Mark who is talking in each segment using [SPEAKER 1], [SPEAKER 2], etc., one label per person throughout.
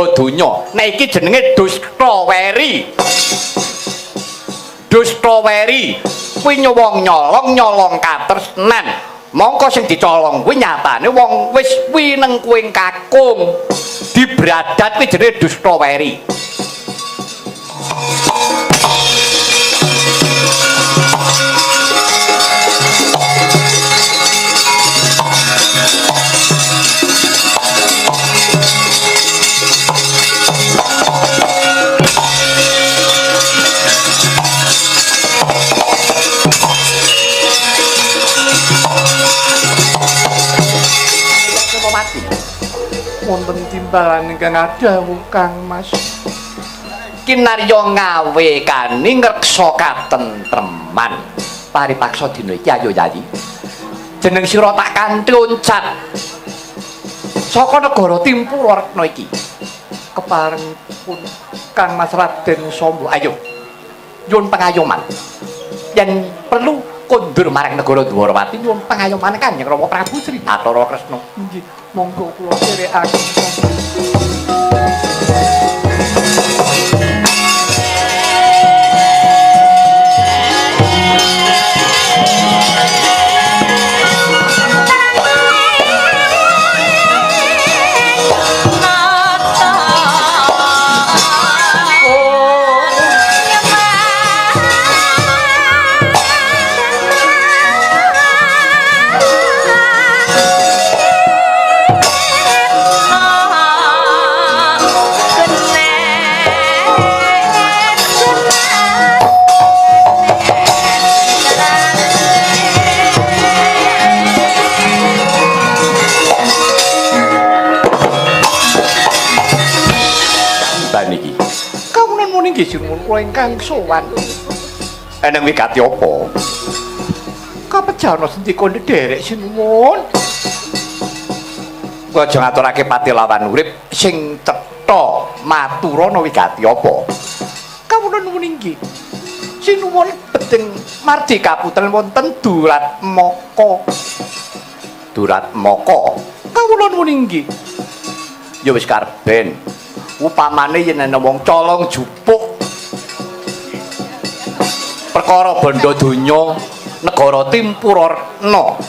[SPEAKER 1] bondo donya. Nek iki jenenge Dustaweri. Dustaweri kuwi wong nyolong, nyolong katresnan. Mongko sing dicolong kuwi nyatane wong wis winengkuing kakung. Dibradat kuwi jenenge Dustaweri.
[SPEAKER 2] Wonten timbalan ingkang adhawuh Kang Mas.
[SPEAKER 1] Kinarya ngawe kani ngreksa katentreman. Paripaksa dina iki ayo Yayi. Jeneng sira tak kanthi loncat saka negara Timpura Retna iki.
[SPEAKER 2] Keparengipun Kang Mas Raden Samba.
[SPEAKER 1] Ayo. Nyuwun pangayoman. Yen perlu kondur marang negara Dwarawati nyuwun pangayoman Kanjeng Rama Prabu Sri Bathara Kresna.
[SPEAKER 2] Nggih, monggo kula dherekaken.
[SPEAKER 1] Nggih sinuwun kula ingkang sowan. Eneng wigati apa? Kapejana sendika nderek sinuwun. Kula aja ngaturake pati lawan urip sing cetha maturana wigati apa?
[SPEAKER 2] Kawula nuwun inggih. Sinuwun bedeng mardi kaputren wonten Duratmaka.
[SPEAKER 1] Duratmaka.
[SPEAKER 2] Kawula nuwun inggih.
[SPEAKER 1] Ya wis karben. Upamane yen ana wong colong jupuk perkara bondo donya negara Timpura Retna,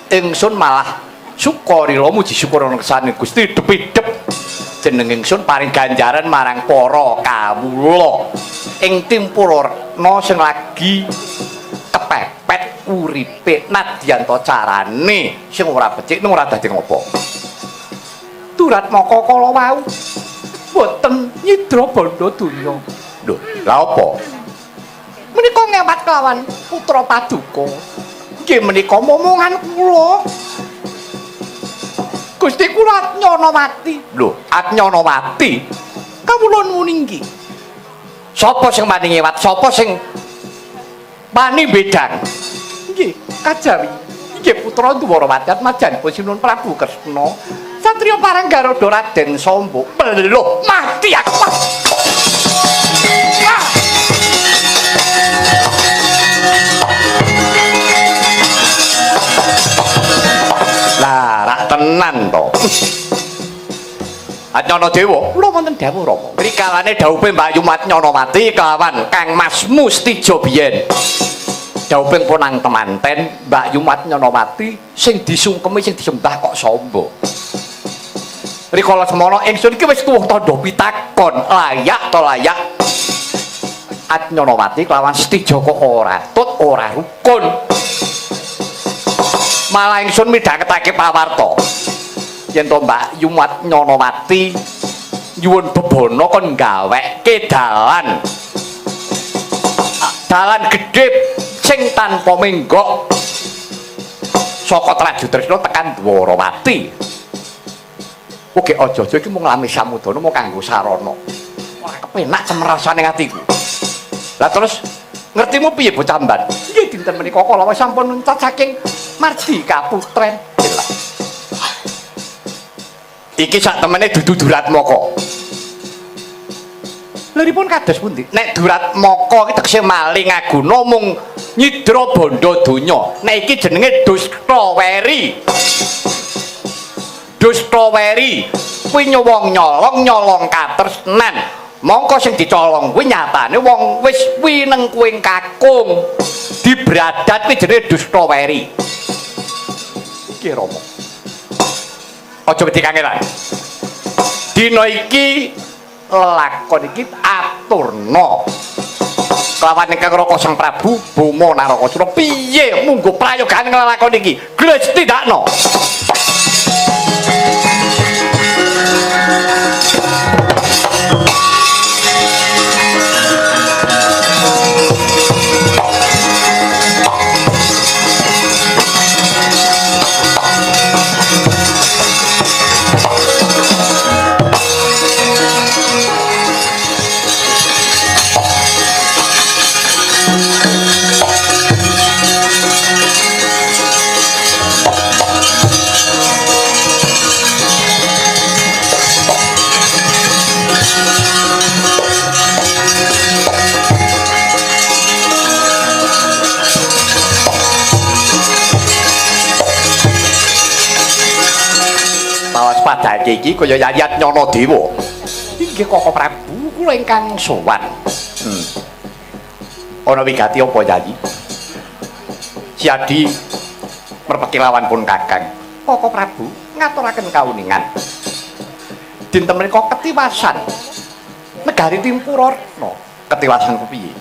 [SPEAKER 1] ingsun malah suka rila muji syukur ana kersane Gusti depidep jeneng ingsun paring ganjaran marang para kawula ing Timpura Retna sing lagi kepepet uripe nadyan ta carane sing ora becik ning ora dadi ngopo.
[SPEAKER 2] Duratmaka kala wau boten nyidra bondo donya.
[SPEAKER 1] Lho, lha apa?
[SPEAKER 2] Menika ngewat kelawan putra paduka. Nggih menika momongan kula. Gusti kula Adnyanawati.
[SPEAKER 1] Lho, Adnyanawati.
[SPEAKER 2] Kawula nuwun inggih.
[SPEAKER 1] Sapa sing wani ngewat? Sapa sing wani bedang?
[SPEAKER 2] Nggih, kajawi. Nggih putra Dwarawati Atmajanipun Sinuwun Prabu Kresna. Satriya parang Garuda Raden Samba.
[SPEAKER 1] Peluh mati aku. Lah, rak tenan to. Adnyana Dewa,
[SPEAKER 2] kula wonten dawuh Rama.
[SPEAKER 1] Rikalane dhawuhe Mbak Yu Adnyanawati kelawan Kang Masmu Stija biyen. Dhawuhe ponang temanten Mbak Yu Adnyanawati sing disungkemi sing disembah kok Samba. Rikala semono ingsun iki wis tuwuh tandha pitakon, layak to layak Adnyanawati kelawan Stija kok ora tut ora rukun. Malah ingsun midhangetake pawarta yen to Mbak Yu Adnyanawati nyuwun bebana kon gaweke dalan. Dalan gedhe sing tanpa menggok saka Trajutresna tekan Dwarawati. Oke, aja-aja iki mung lami samudana mung kanggo sarana. Ora kepenak cemerasane atiku. Lah terus ngertimu piye bocah mban?
[SPEAKER 2] Nggih dinten menika kala sampun nuncat saking mardi kaputren.
[SPEAKER 1] Iki sak temene dudu Duratmaka.
[SPEAKER 2] Lha kados pundi?
[SPEAKER 1] Nek Duratmaka iki tegese maling aguna mung nyidra bondo donya. Nek iki jenenge Dustaweri. Dustaweri kuwi wong nyolong, nyolong katresnan. Mongko sing dicolong kuwi nyatane wong wis winengkuing kakung. Dibradat kuwi jenenge Dustaweri. Iki Rama. Aja wedi kangelan. Dina iki lelakon iki aturna. Kelawan ingkang Raka Sang Prabu Boma Narakasura piye munggo prayogan nglakon iki? Gusti dakna. Padake iki kaya Yayat Nyana Dewa. Inggih Koko Prabu, kula ingkang sowan. Ana wigati apa, Yayi? Siadi merpeki lawan pun Kakang. Koko Prabu ngaturaken kauningan. Dinten menika ketiwasan negari Timpurarna. Ketiwasan kepiye?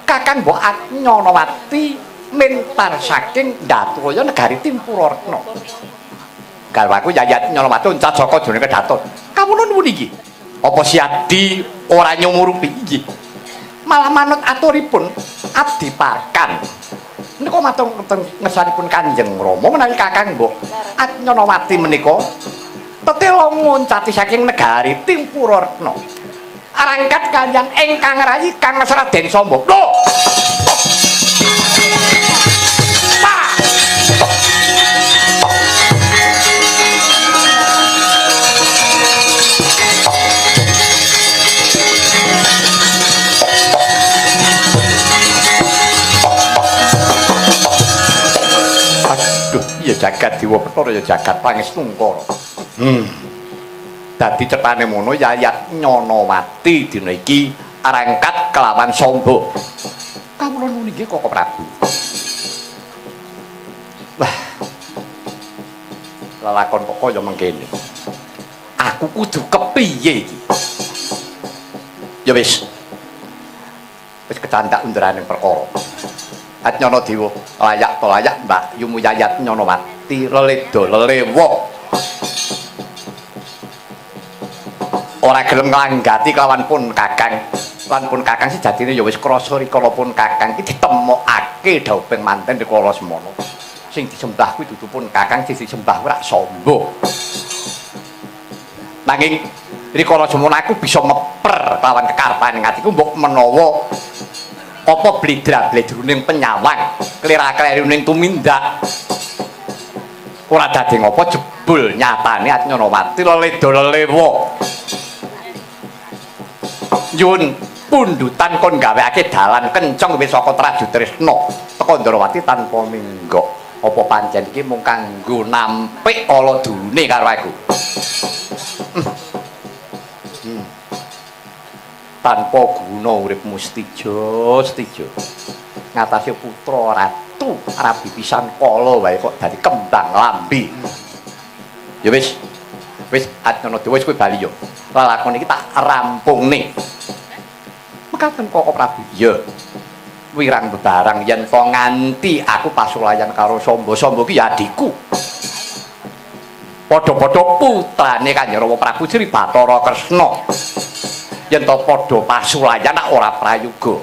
[SPEAKER 1] Kakang mbok Nyanawati mentar saking Ndaturaya negari Timpurarna. Garwaku Yayat Nyanawati uncat saka jroning kedaton. Kawula nuwun iki. Apa Siadi ora nyumurupi iki? Malah manut aturipun abdi pakan. Menika matur ngersanipun Kanjeng Rama menawi Kakang mbok Nyanawati menika tetela nguncati saking negari Timpurarna. Arangkat kaliyan ingkang rayi Kang Raden Samba. Lho. Ya jagat Dewa Bathara ya jagat Pangestungkara. Dadi cetane mono Yayat Nyanawati dina iki arangkat kelawan Samba. Kawula nuwun inggih Koko Prabu. Wah. Lelakon kok kaya mengkene. Aku kudu kepiye iki? Ya wis. Wis kecandak undurane perkara. Nyana Dewa layak to layak Mbak Yumu Yayat Nyanawati leledo lelewa ora gelem nglanggati kelawan pun Kakang lan pun Kakang sejatine ya wis krasa rikala pun Kakang iki ditemokake dhawuhing manten rikala semono sing disembah kuwi dudu pun Kakang, sing disembah kuwi rak Samba. Nanging rikala semono aku bisa meper kelawan kekarepane atiku mbok menawa apa blidra-bledruning penyawang, klira-kleruning tumindak. Ora dadi ngapa jebul nyatane Nyanawati leledo lelewa. Nyuwun pundutan kon gawekake dalan kenceng wis saka Traju Tresna teka Ndrawati tanpa minggok. Apa pancen iki mung kanggo nampik ala dune karo aku? Tanpa guna uripmu Setija, Setija. Ngatasi putra ratu rabi pisan kala wae kok dadi kembang lambe. Ya wis. Wis Nyana Dewa wis kowe bali yo. Lelakon iki tak rampungne. Mekaten Koko Prabu. Ya. Wirang bebarang yen to nganti aku pasulayan karo Samba. Samba ki ya adhiku. Padha-padha putrane Kanjeng Rama Prabu Sri Bathara Kresna. Yen to padha pasulayan nek ora prayoga.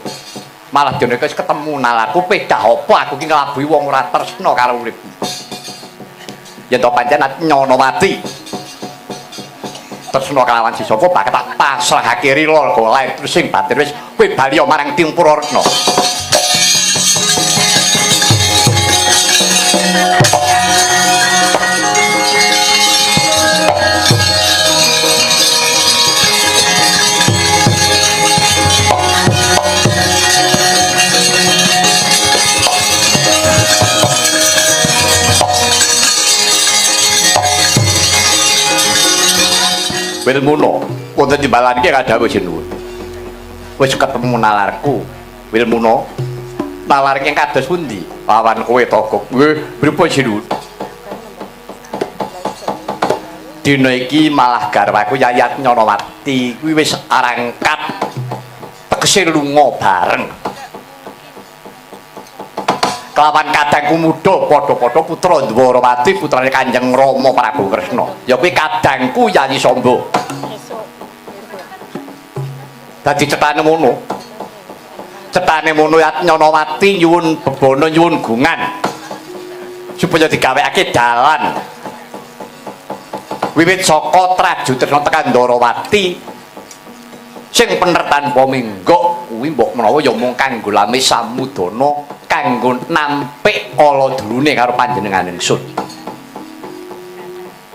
[SPEAKER 1] Malah dene wis ketemu nalarku pedah apa aku ki nglabuhi wong ora tresna karo uripku. Yen to pancen Nyanawati tresna kelawan si sapa bakal tak pasrahake rila golek terus sing batin wis kowe bali marang Timpurarna. Wilmuna wonten timbalan iki kadhawuh sinuwun. Wis ketemu nalarku. Wilmuna nalar ingkang kados pundi? Lawan kowe Togog. Nggih, pripun sinuwun? Dina iki malah garwaku Yayat Nyanawati kuwi wis arangkat tegese lunga bareng. Kelawan kadangku muda padha-padha putra Dwarawati putrane Kanjeng Rama Prabu Kresna. Ya kuwi kadangku Yayi Samba. Dadi cethane ngono. Cethane ngono Yayat Nyanawati nyuwun bebana nyuwun gungan supaya digawekake dalan. Wiwit saka Trajutresna tekan Dwarawati sing pener tanpa minggok kuwi mbok menawa ya mung kanggo lame samudana kanggo nampik ala dulune karo panjenengan ingsun.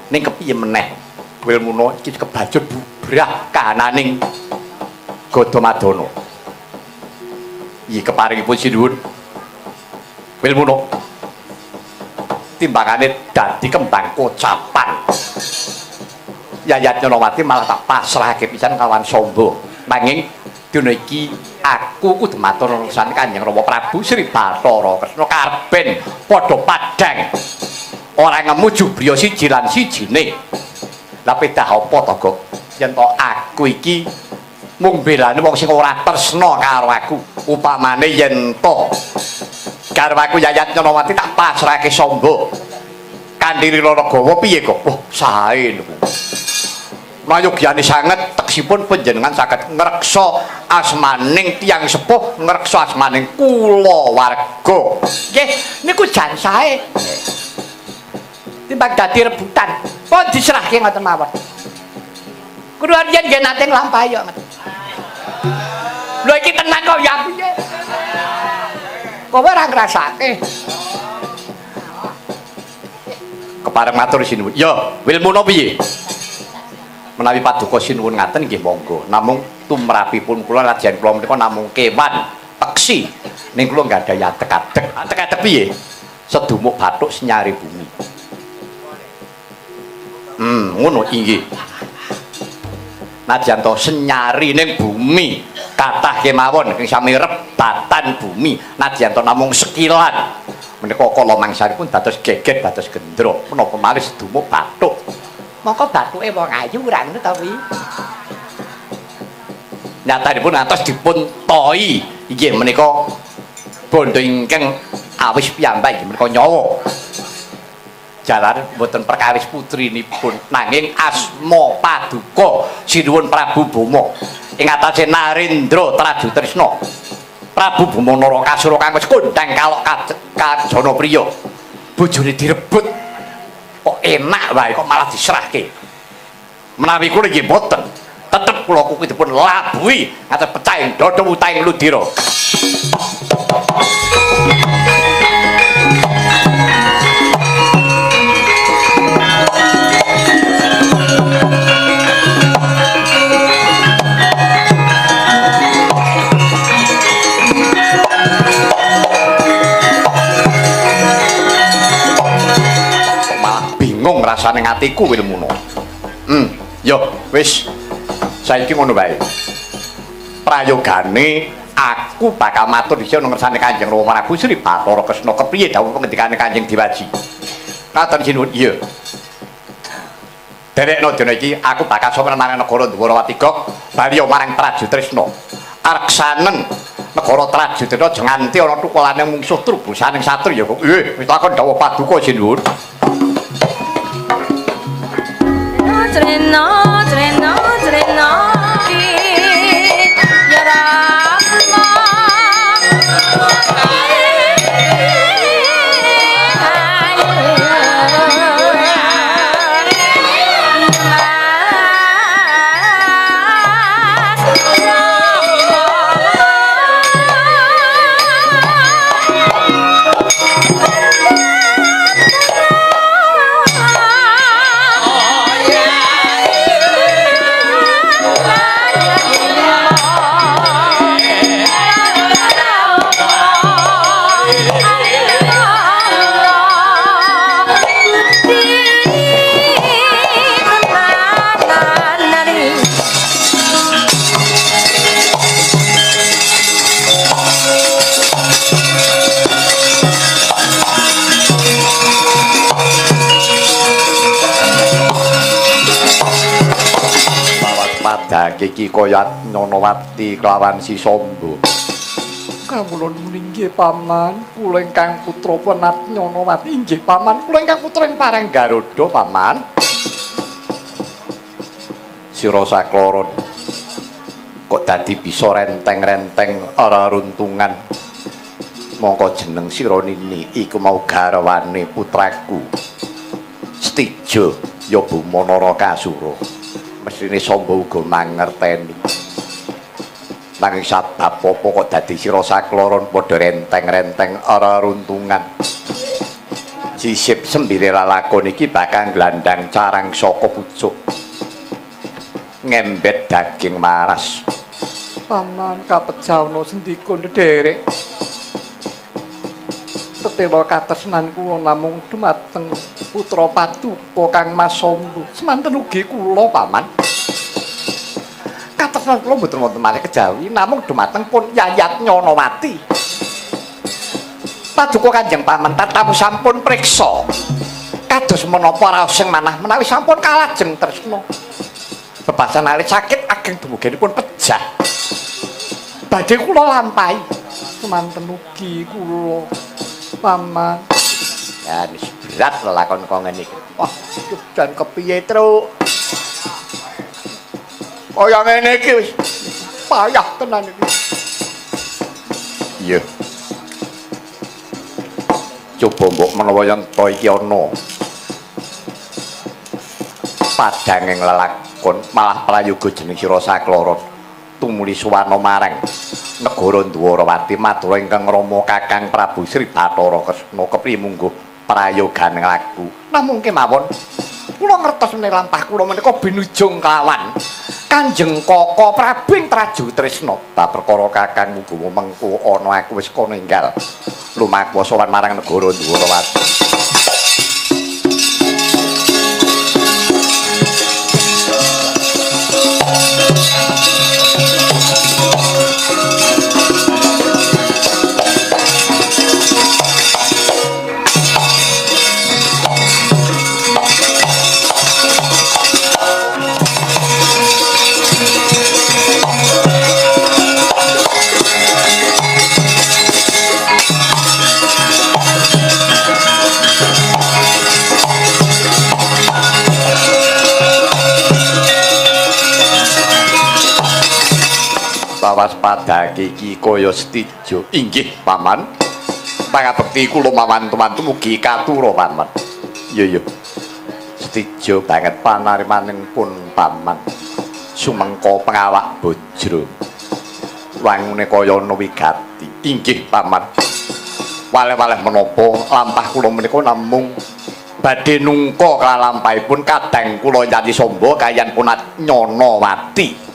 [SPEAKER 1] Ning kepiye meneh Wilmuna iki kebacut bubrah kahananing Gadamadana. Iki keparingipun sinuwun Wilmuna timbangane dadi kembang kocapan. Yayat Nyanawati malah tak pasrahake pisan kawan Samba. Nanging dina iki aku kudu matur nuwun Kanjeng Rama Prabu Sri Bathara Kresna karben padha padhang. Ora ngemu jubriya siji lan sijine. Lah pedah apa to, Gok? Yen to aku iki mung belane wong sing ora tresna karo aku. Upamane yen to garwaku Yayat Nyanawati tak pasrahake Samba. Kanthi lila gawa piye kok? Wah, sae niku. Prayogyane sanget teksipun panjenengan saged ngreksa asmaning tiyang sepuh, ngreksa asmaning kulawarga. Nggih, niku jan sae. Timbang dadi rebutan, pun diserahke ngoten mawon. Kula riyen nggih nate nglampahi kok ngoten. Lho iki tenan kok ya piye? Kowe ora ngrasake. Kepareng matur sinuwun. Ya, Wilmuna piye? Menawi paduka sinuwun ngaten nggih monggo. Namung tumrapipun kula lajan kula menika namung kewan peksi. Ning kula nggadahi adeg-adeg. Adeg-adeg piye? Sedumuk bathuk senyari bumi. Ngono inggih. Najan to senyari ning bumi kathah kemawon ing sami rebatan bumi. Najan to namung sekilan. Menika kala mangsanipun dados geget dados gendra. Menapa malih sedumuk bathuk. Mongko bathuke wong ayu ora ngono ta kuwi. Nyatanipun ngantos dipun toi inggih menika bondo ingkang awis piyambak inggih menika nyawa. Jalan mboten perkawis putrinipun nanging asma paduka Sinuwun Prabu Boma ing atase Narendra Trajutresna. Prabu Boma Narakasura kang wis kondhang kalok kajana priya. Bojone direbut kok enak wae kok malah diserahke. Menawi kula nggih mboten, tetep kula kuwi dipun labuhi ngantos pecahing dada wutahing ludira. Bingung rasane atiku Wilmuna. Yo wis saiki ngono wae. Prayogane aku bakal matur dhisik nang ngersane Kanjeng Rama Prabu Sri Bathara Kresna kepriye dawuh pengendikane Kanjeng Dewaji. Katon sinuwun iya. Derekno dina iki aku bakal sowan marang negara Dwarawati Gok bali marang Trajutresna. Reksanen negara Trajutresna aja nganti ana tukulane mungsuh trubusaning satriya kok. Nggih, wis takon dawuh paduka sinuwun.
[SPEAKER 3] Treno, treno, treno, ya Rahma.
[SPEAKER 1] Padake iki kaya Nyonowati kelawan Si Sombo.
[SPEAKER 2] Kawula nuwun inggih paman, kula ingkang putra Penat Nyonowati inggih paman, kula ingkang putra ing Parang
[SPEAKER 1] Garuda paman. Sira sakloron kok dadi bisa renteng-renteng ora runtungan. Mongko jeneng sira nini iku mau garwane putraku. Setija ya Buma Narakasura. Mesthine Samba uga mangerteni. Nanging sabab apa kok dadi sira sakloron padha renteng-renteng ora runtungan. Sisip sembire lalakon iki bakal nglandang carang saka pucuk. Ngembet daging maras.
[SPEAKER 2] Paman kapejana sendika ndherek. Tetela katresnan kula namung dumateng putra Paduka Kang Mas Samba. Semanten ugi kula paman.
[SPEAKER 1] Katresnan kula mboten wonten malih kejawi namung dumateng pun Yayat Nyonowati. Paduka Kanjeng Paman tatamu sampun priksa. Kados menapa raos sing manah menawi sampun kalajeng tresna. Bebasan alit sakit ageng dumuginipun pejah.
[SPEAKER 2] Badhe kula lampahi. Semanten ugi kula paman.
[SPEAKER 1] Ya wis berat lelakon kok ngene iki.
[SPEAKER 2] Wah, jan kepiye, Truk?
[SPEAKER 1] Kaya ngene iki wis
[SPEAKER 2] payah tenan iki.
[SPEAKER 1] Iya. Coba mbok menawa yen to iki ana padanging lelakon malah prayoga jeneng sira sakloron tumuli suwana marang negara Dwarawati matur ingkang Rama Kakang Prabu Sri Bathara Kresna kepriye mungguh prayoganing laku.
[SPEAKER 2] Namung kemawon kula ngertos menawi lampah kula menika binujung kelawan Kanjeng Kaka Prabu ing Traju Tresna.
[SPEAKER 1] Bab perkara Kakang muga mengko ana aku wis kono enggal lumaku sowan marang negara Dwarawati. Waspadake iki kaya setija. Inggih paman. Pangabekti kula mawantu-wantu mugi katura paman. Iya iya. Setija banget panarimaning pun paman. Sumengko pengawak bojro. Wangune kaya ana wigati. Inggih paman. Waleh-waleh menapa lampah kula menika namung badhe nungka kalampahipun kadang kula Yayi Samba kaliyan Punat Nyonowati.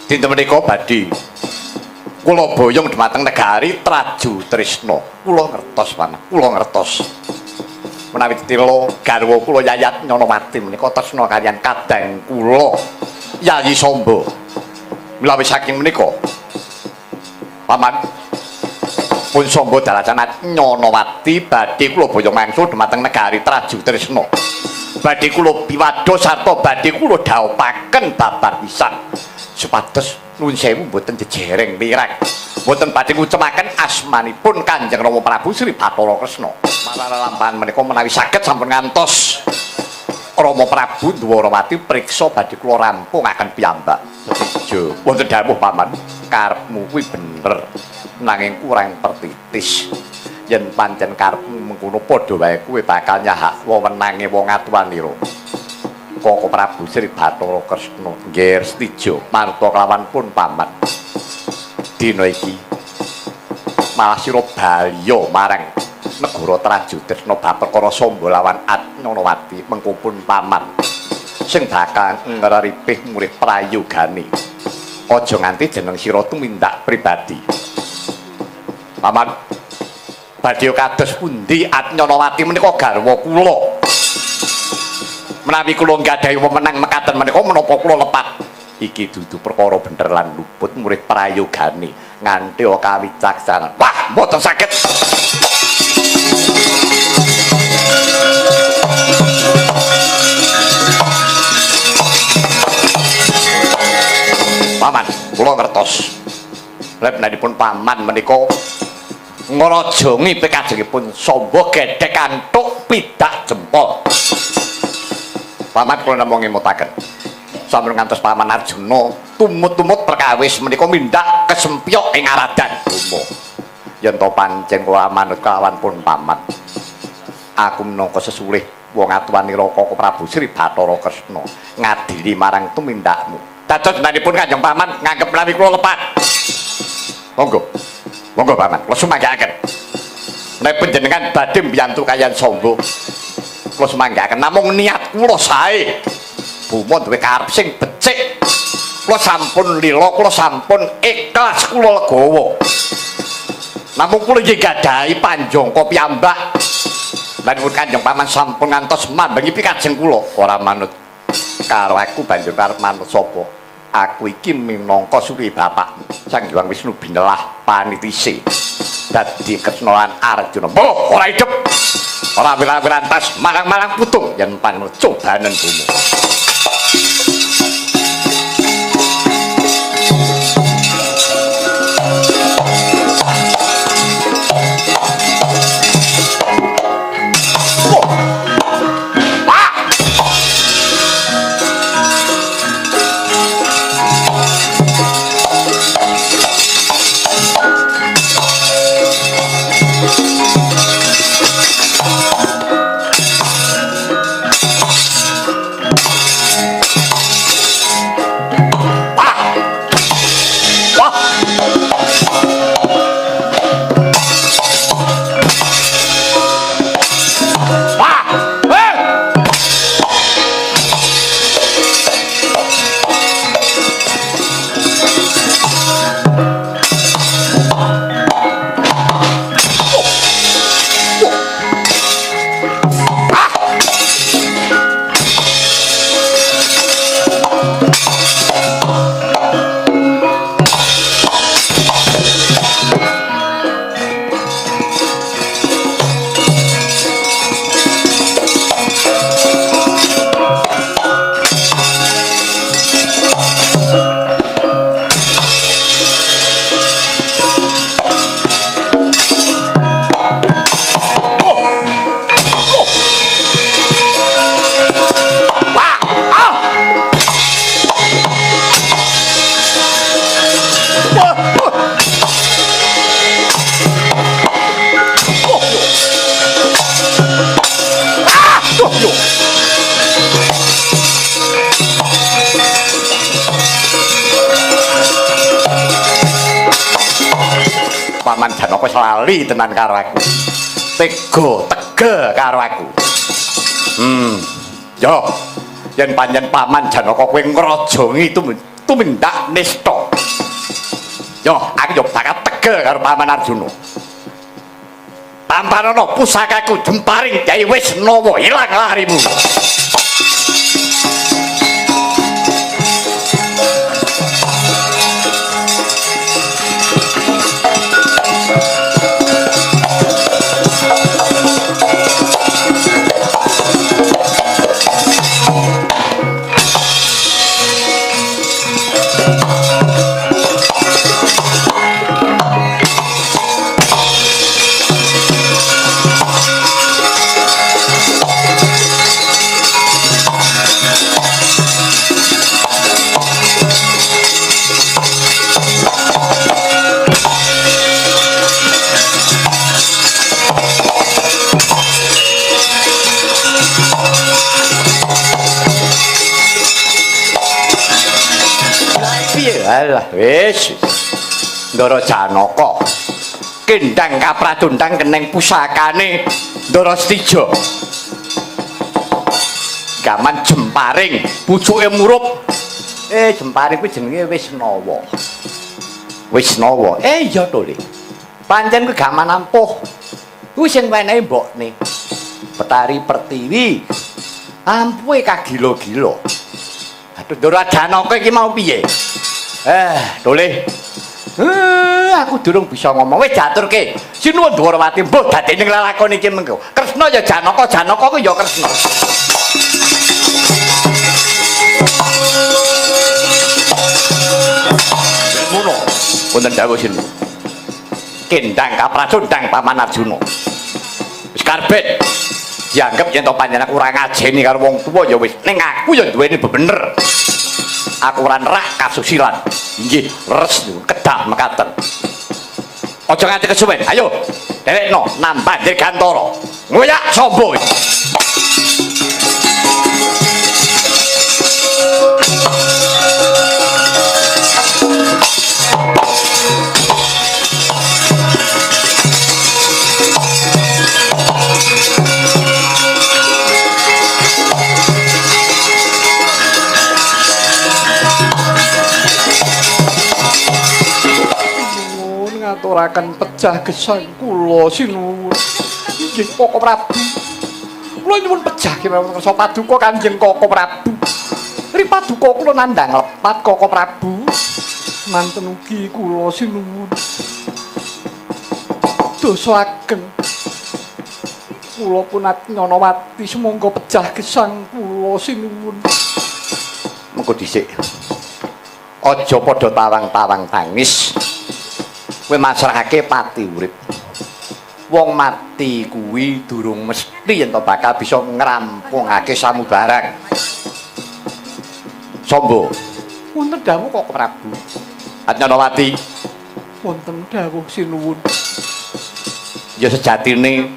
[SPEAKER 1] Dinten menika badhe kula boyong dhumateng negari Traju Tresna. Kula ngertos paman, kula ngertos. Menawi tetela garwa kula Yayat Nyonowati menika tresna kaliyan kadang kula Yayi Samba. Menawi saking menika paman pun Samba dalasan Nyonowati badhe kula boyong mangsul dhumateng negari Traju Tresna. Badhe kula piwadha sarta badhe kula dhaupaken babar pisan. Supados nuwun sewu mboten jejereng lirang. Mboten badhe ngucemaken asmanipun Kanjeng Rama Prabu Sri Bathara Kresna. Malah lelampahan menika menawi saged sampun ngantos Rama Prabu Dwarawati priksa badhe kula rampungaken piyambak. Setija. Wonten dawuh paman, karepmu kuwi bener nanging kurang pertitis. Yen pancen karepmu mengkono padha wae kowe bakal nyahak wewenange wong atuwanira. Kaka Prabu Sri Bathara Kresna nggih setija marta kelawan pun paman. Dina iki malah sira baliya marang negara Traju Tresna bab perkara Samba lawan Adnyonowati mengko pun paman sing bakal ngreripih murih prayogane. Aja nganti jeneng sira tumindak pribadi. Paman badhe kados pundi Adnyonowati menika garwa kula. Menawi kula nggadahi wewenang mekaten menika menapa kula lepat. Iki dudu perkara bener lan luput murid prayogane nganti kawicaksanan. Wah, mboten saged. Paman, kula ngertos. Lep menanipun paman menika ngrajongi pikajengipun Samba gedhek antuk pidak jempol. Paman kula namung ngemutaken. Sampun ngantos Paman Arjuna tumut-tumut perkawis menika mindak kesempyok ing aradan Boma. Yen to pancen kula manut kelawan pun paman. Aku minangka sesulih wong atuwanira Kaka Prabu Sri Bathara Kresna ngadili marang tumindakmu. Dados menanipun Kanjeng Paman nganggep menawi kula lepat. Monggo. Monggo Paman, kula sumanggaaken. Nek panjenengan badhe mbiyantu kaliyan Samba, kula sumanggaaken namung niat kula sae. Boma duwe karep sing becik. Kula sampun lila, kula sampun ikhlas, kula legawa. Namung kula nggih gadhahi panjangka piyambak. Lan pun Kanjeng Paman sampun ngantos mambengi pikajeng kula, ora manut karo aku banjur arep manut sapa? Aku iki minangka suri bapak Sang Hyang Wisnu binelah panitise dadi Kresna lan Arjuna. Mbah, ora idep. Ora wirang-wirantas malang-malang putung yen panjenengan cobanen Boma. Paman Janaka lali tenan karo aku. Tega, tegel karo aku. Yo, yen pancen Paman Janaka kowe ngrajongi tumindak nista. Yo, aku yo bakal tegel karo Paman Arjuna. Tampanana pusakaku jemparing Kyai Wisnawa ilang larimu. Alah wis Ndara Janaka kendang kapratundang keneng pusakane Ndara Setija gaman jemparing pucuke murup. Jemparing kuwi jenenge Wisnawa. Wisnawa. Iya to Le. Pancen kuwi gaman ampuh. Kuwi sing wenehi mbokne Betari Pertiwi. Ampuhe kagila-gila. Aduh Ndara Janaka iki mau piye? Dole. Aku durung bisa ngomong. Wis diaturke. Sinuwun Dwarawati mbuh dadene nglakoni iki mengko. Kresna ya Janaka, Janaka ku ya Kresna. Wonten dawuh sinten? Kendang kapracundang Paman Arjuna. Wis karbet. Dianggep yen to panjenengan kurang ngajeni karo wong tuwa ya wis, ning aku ya duweni bebener. Aku ora nerak kasusilan. Inggih, leres niku kedah mekaten. Aja nganti kesuwen. Ayo, dhewekno nambah dirgantara. Ngoyak Samba.
[SPEAKER 2] Ngaturaken pejah gesang kula sinuwun. Inggih Koko Prabu. Kula nyuwun pejah kemawon kersa paduka Kanjeng Koko Prabu. Ri paduka kula nandhang lepat Koko Prabu. Manten ugi kula sinuwun. Dosa ageng. Kula pun Nyanawati sumangga pejah gesang kula sinuwun.
[SPEAKER 1] Mengko dhisik. Aja padha tawang-tawang tangis. Kowe masrahake pati urip. Wong mati kuwi durung mesti yen to bakal bisa ngrampungake samubarang. Sombo.
[SPEAKER 2] Wonten dawuh Koko Prabu.
[SPEAKER 1] Adnyanawati.
[SPEAKER 2] Wonten dawuh sinuwun.
[SPEAKER 1] Ya sejatine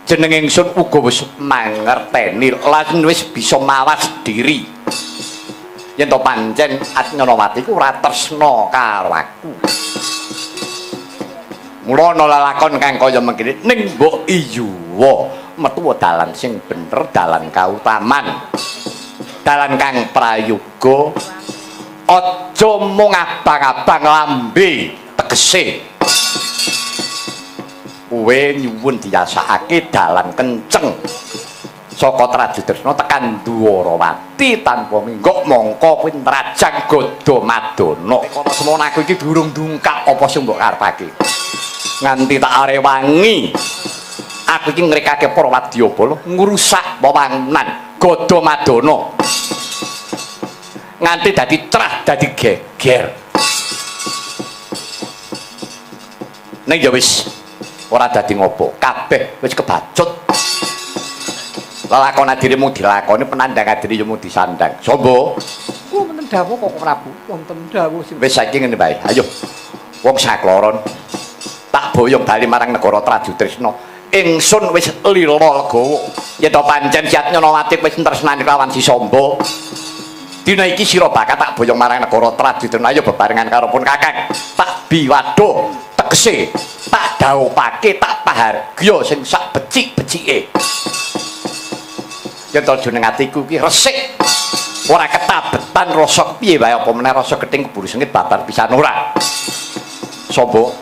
[SPEAKER 1] jeneng ingsun uga wis mangerteni lan wis bisa mawas diri. Yen to pancen Adnyanawati ku ora tresna karo aku. Mula ana lelakon kang kaya mengkene ning mbok iyuwa metu dalan sing bener, dalan kautaman, dalan kang prayoga. Aja mung abang-abang lambe tegese. Kowe nyuwun diyasakake dalan kenceng saka Trajutresna tekan Dwarawati tanpa minggok mongko kuwi nrajang Gada Madana. Kono semono aku iki durung dungkap apa sing mbok karepake. Nganti tak arewangi aku iki ngrekake para wadyabala ngrusak wewangunan Gada Madana nganti dadi trah dadi geger. Ning ya wis ora dadi ngopo, kabeh wis kebacut. Lelakon adire mung dilakoni, penandang adire ya mung disandang. Sombo,
[SPEAKER 2] wonten dawuh Koko Prabu, wonten dawuh sing
[SPEAKER 1] wis saiki ngene bae. Ayo wong sakloron tak boyong bali marang negara Trajutresna. Ingsun wis lila legawa. Yen to pancen Nyanawati wis tresnani kelawan Si Samba, dina iki sira bakal tak boyong marang negara Trajutresna. Ayo bebarengan karo pun Kakang. Tak biwado tegese, tak daupake, tak pahargya sing sak becik-becike. Yen to jeneng atiku iki resik, ora ketabetan rasa piye wae apa meneh rasa gething keburu sengit babar pisan ora. Samba,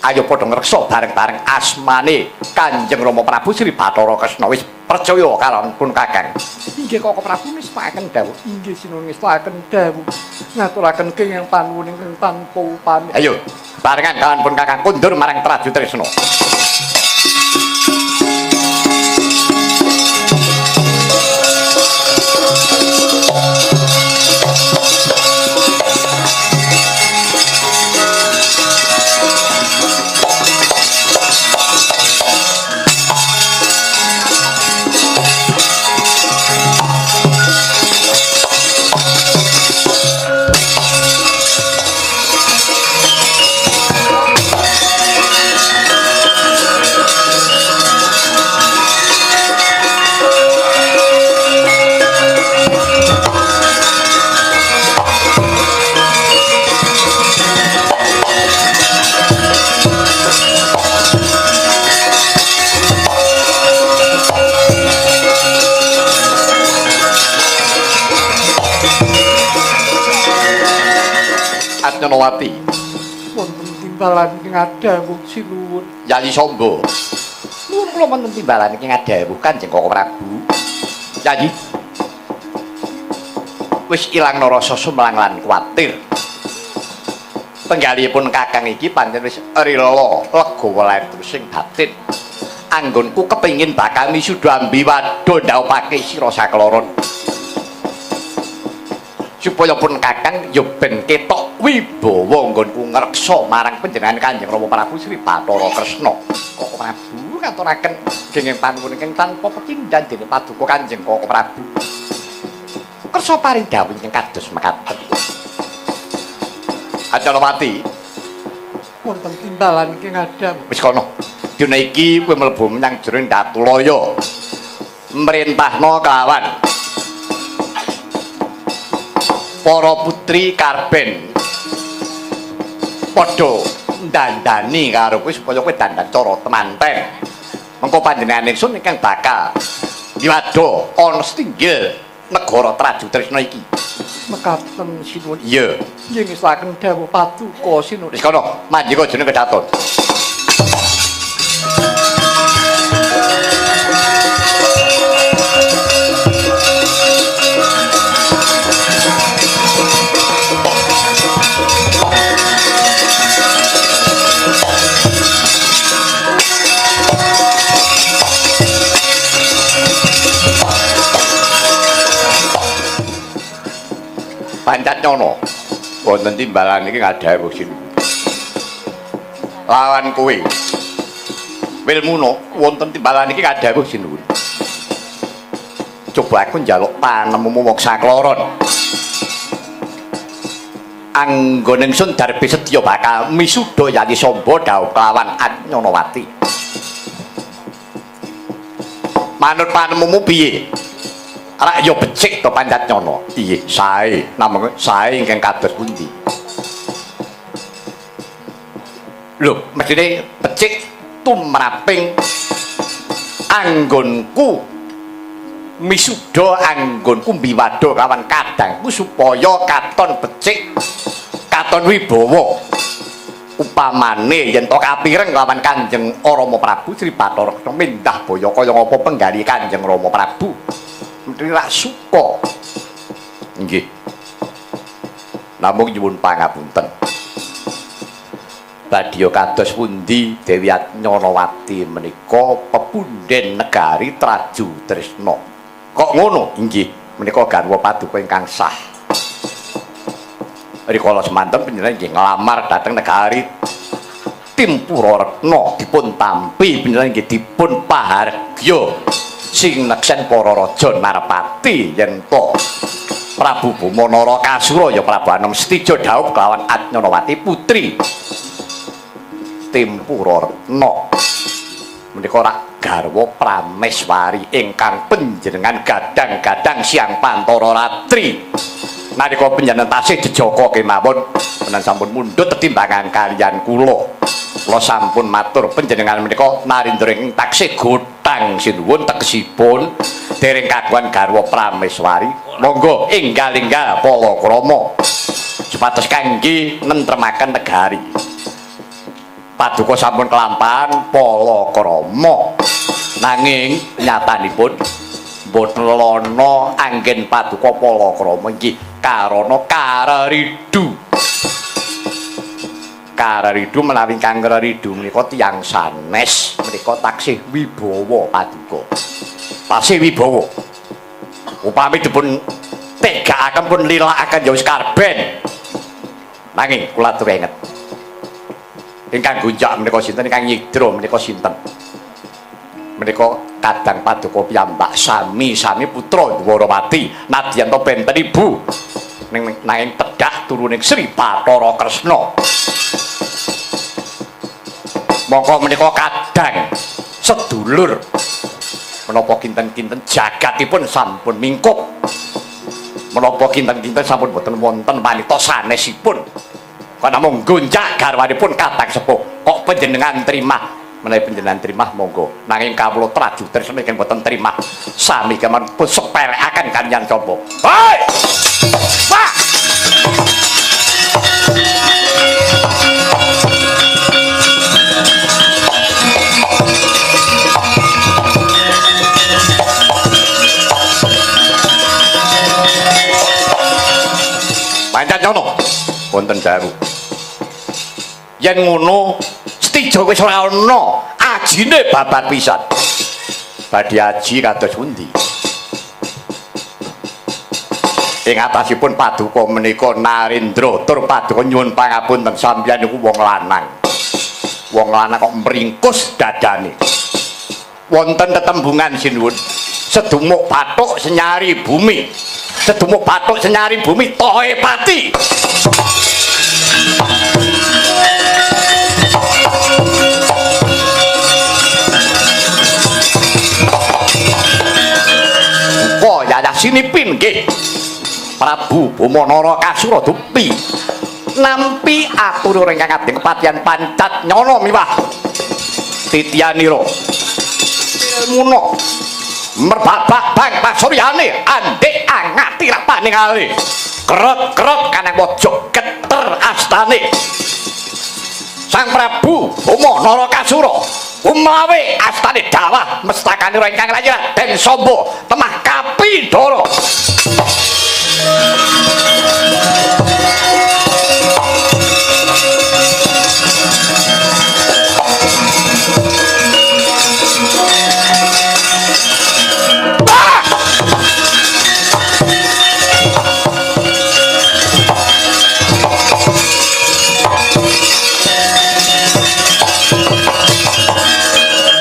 [SPEAKER 1] ayo padha ngreksa bareng-bareng asmane Kanjeng Rama Prabu Sri Bathara Kresna. Wis percaya karo pun Kakang.
[SPEAKER 2] Inggih Koko Prabu nistakaken dawuh. Inggih sinuwun nistakaken dawuh. Ngaturaken kenging panuwun ingkang tanpa upami.
[SPEAKER 1] Ayo barengan kawan pun Kakang kundur marang Trajutresna. Adnyanawati,
[SPEAKER 2] wonten timbalan ing ngadhawuh sinuwun.
[SPEAKER 1] Yayi Samba, nuwun kula wonten timbalan ing ngadhawuh Kanjeng Koko Prabu. Yayi, wis ilang rasa sumelang lan kuwatir. Penggalihipun Kakang iki pancen wis rila legawa lair sing batin. Anggonku kepingin bakal misuda ambiwada ndhaupake sira sakloron. Supaya pun Kakang ya ben ketok wibawa nggonku ngreksa marang panjenengan Kanjeng Rama Prabu Sri Bathara Kresna. Koko Prabu ngaturaken kenging panuwun ingkang tanpa pepindhan dening paduka Kanjeng Koko Prabu. Kersa paring dawuh ingkang kados mekaten. Acanawati
[SPEAKER 2] wonten timbalan ingkang adham.
[SPEAKER 1] Wis kono. Dina iki kowe mlebu menyang jero Datulaya. Mrintahna kelawan para putri Karben padha ndandani karo kowe supaya kowe dandan cara temanten. Mengko panjenengan ingsun ingkang bakal diwada ana setinggil negara Traju Tresna iki.
[SPEAKER 2] Mekaten sinuwun.
[SPEAKER 1] Iya.
[SPEAKER 2] Nggih ngesaken dawuh paduka sinuwun.
[SPEAKER 1] Wis kono, manjika jeneng kedaton. Pancat nyono wonten timbalan iki ngadhawuh sinuwun. Lawan kowe Wilmuno wonten timbalan iki ngadhawuh sinuwun. Coba aku njaluk panemumu wong sakloron. Anggone ingsun darbe sedya bakal misuda Yayi Samba dhawuh kelawan Anyonowati. Manut panemumu piye? Rak ya becik to Pancat Nyono. Iya, sae. Namung sae ingkang kados pundi? Lho, mestine becik tumraping anggonku misuda anggonku mbiwada kawan kadangku supaya katon becik, katon wibawa. Upamane yen to kapireng lawan Kanjeng Rama Prabu Sri Bathara Kresna mindah baya kaya ngapa penggali Kanjeng Rama Prabu. Menteri rak suka. Nggih. Namung nyuwun pangapunten. Badya kados pundi Dewi Anyonowati menika pepunden negari Traju Tresna. Kok ngono? Nggih, menika garwa paduka ingkang sah. Rikala semanten panjenengan nggih nglamar dhateng negari Timpura Retna dipun tampi panjenengan nggih dipun pahargya sing neksen para raja Narpati yen to Prabu Boma Narakasura ya Prabu Anom Setija dhaup kelawan Anyonowati putri Timpura Retna menika rak garwa prameswari ingkang panjenengan gadang-gadang siang pantara ratri nalika panjenengan tasih jejaka kemawon menan sampun mundhut tetimbangan kaliyan kula. Kula sampun matur panjenengan menika narindra ing taksih gotang sinuwun tegesipun dereng kagungan garwa prameswari. Monggo enggal-enggal palakrama supados kangge nentremaken negari. Paduka sampun kelampahan palakrama. Nanging nyatanipun mboten lana anggen paduka palakrama inggih karana kareridu. Kareridu menawi kang kareridu menika tiyang sanes menika taksih wibawa paduka. Taksih wibawa. Upami dipun tegakaken pun lilakaken ya wis karben. Nanging kula atur inget. Ingkang gonjak menika sinten, ingkang nyidra menika sinten? Menika kadang paduka piyambak sami-sami putra Dwarawati nadyan to benten ibu nanging tedhak turuning Sri Bathara Kresna. Mongko menika kadang sedulur menapa kinten-kinten jagatipun sampun mingkup. Menapa kinten-kinten sampun boten wonten wanita sanesipun. Kok namung gonjak garwanipun kadang sepuh. Kok panjenengan trimah? Menawi panjenengan trimah monggo. Nanging kawula Traju Tresna ingkang boten trimah. Sami kemawon pun sepelekaken kaliyan sapa. Hei! Pak! Pancen nyono wonten daru. Yen ngono Setija wis ora ana, ajine babar pisan. Badhe aji kados pundi? Ing atasipun paduka menika Narendra tur paduka nyuwun pangapunten sampeyan niku wong lanang. Wong lanang kok mringkus dadane. Wonten tetembungan sinuwun. Sedumuk bathuk senyari bumi. Sedumuk bathuk senyari bumi tohe pati. Duka yayah sinipin nggih. Prabu Boma Narakasura dupi nampi atur ingkang abdi kepatihan pancat nyono miwah titianira ilmuna merbabak bang pasuryane andhek angati rapaning ale krot-krot kanang pojok keter astane Sang Prabu Boma Narakasura umawe astane dawah mestakanira ingkang lair Den Samba temah kapindara.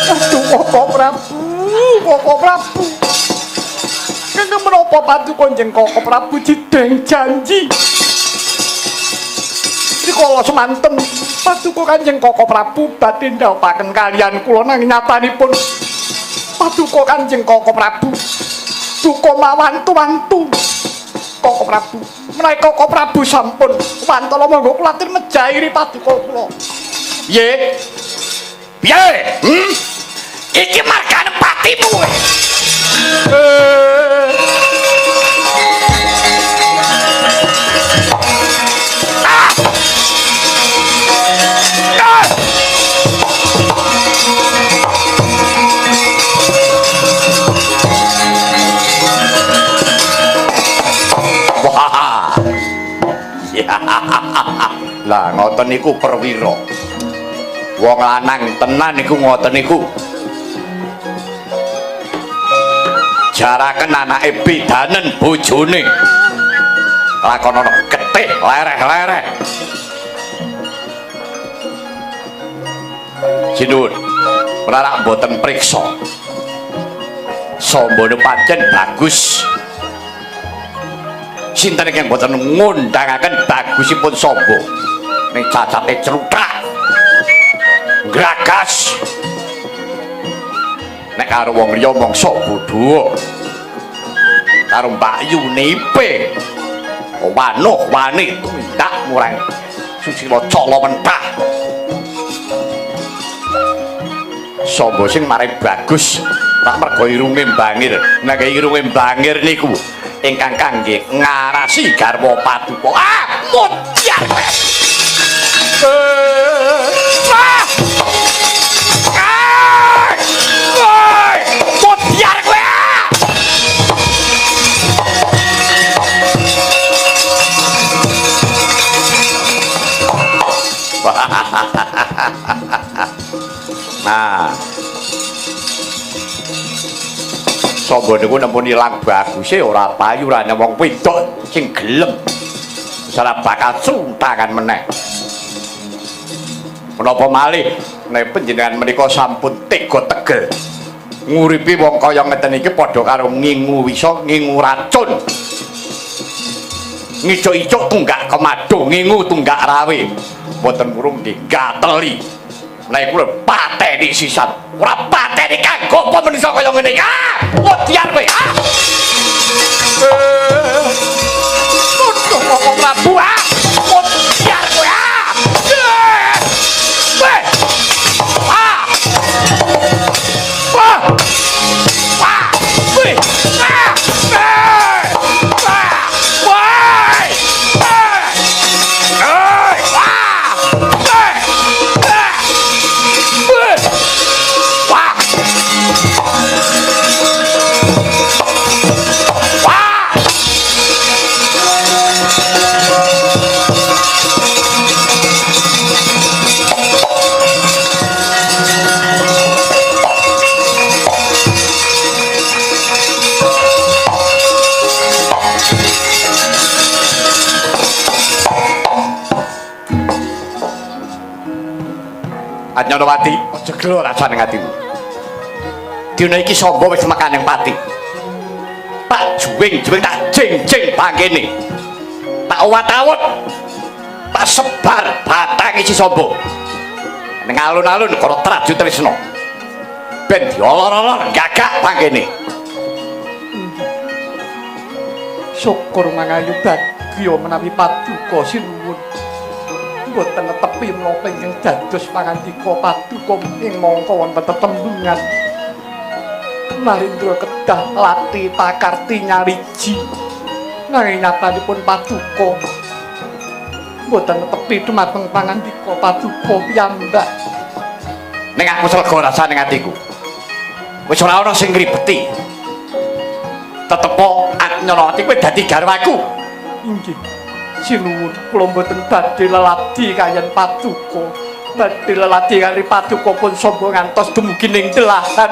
[SPEAKER 2] Aduh, Koko Prabu, Koko Prabu. Kenging menapa paduka Kanjeng Koko Prabu jideng janji. Rikala semanten paduka Kanjeng Koko Prabu badhe ndhawuhaken kaliyan kula nanging nyatanipun paduka Kanjeng Koko Prabu duka mawantu-wantu. Koko Prabu, menawi Koko Prabu sampun wantala monggo kula atur mejairi paduka kula.
[SPEAKER 1] Piye? Piye? Hmm? Iki margane patimu. Ah! Ah! Wah. Ya. Lah ngoten niku perwira. Wong lanang tenan niku ngoten niku. Jaraken anake bidanen bojone. Lakonono getih lereh-lereh. Sinuwun, menarak mboten priksa. Sambane pancen bagus. Sinten ingkang mboten ngundangaken bagusipun Samba? Ning cacate cruthak. Gragas. Nek karo wong liya mangsa bodho. Karo Mbak Yunipe. Wanuh wani tumindak murang susila cala mentah. Samba sing mare bagus tak mergo irunge mbangir. Nek irunge mbangir niku ingkang kangge ngarasi garwa paduka. Ah, mutyar. Ah! Ah! Woi, mutyar kowe. Nah, Samba niku nempun ilang baguse ora payu rane wong wedok sing gelem. Ora bakal suntangan meneh. Menapa malih nek panjenengan menika sampun tega tegel. Nguripi wong kaya ngeten iki padha karo ngingu wisa, ngingu racun. Ngicuk-icuk tunggak kemado, ngingu tunggak rawe. Mboten purung nggih gateli. Nek kula pateni sisan. Ora pateni kanggo apa menungsa kaya ngene iki. Ah, modyar kowe. Ah.
[SPEAKER 2] Aduh, Koko Prabu, ah. Modyar kowe. Ah. Weh. Ah. Wah. Wah. Weh. Ah. Eh. Ah. Woi. Eh. Eh. Ah. Eh. Eh. Weh. Wah. Wah.
[SPEAKER 1] Anyanawati, aja gelo rasane atimu. Dina iki Samba wis mekaning pati. Tak juwing-juwing tak jing-jing bangkene. Tak owat-awut. Tak sebar batange si Samba. Ning alun-alun negara Traju Tresna. Ben diolor-olor gagak bangkene.
[SPEAKER 2] Syukur mangayu bagya menawi paduka sinuwun. Mboten netepi menapa ingkang dados pangandika paduka ing mangka wonten tetembungan. Narendra kedah lati pakarti nyariji. Nanging nyatanipun paduka mboten netepi dumateng pangandika paduka piyambak.
[SPEAKER 1] Ning aku slega rasane atiku. Wis ora ana sing ngribeti. Tetepo Anyanawati kowe dadi garwaku.
[SPEAKER 2] Inggih. Sinuwun kula mboten badhe leladi kaliyan paduka. Badhe leladi kali paduka pun samba ngantos dumugi ning delahan.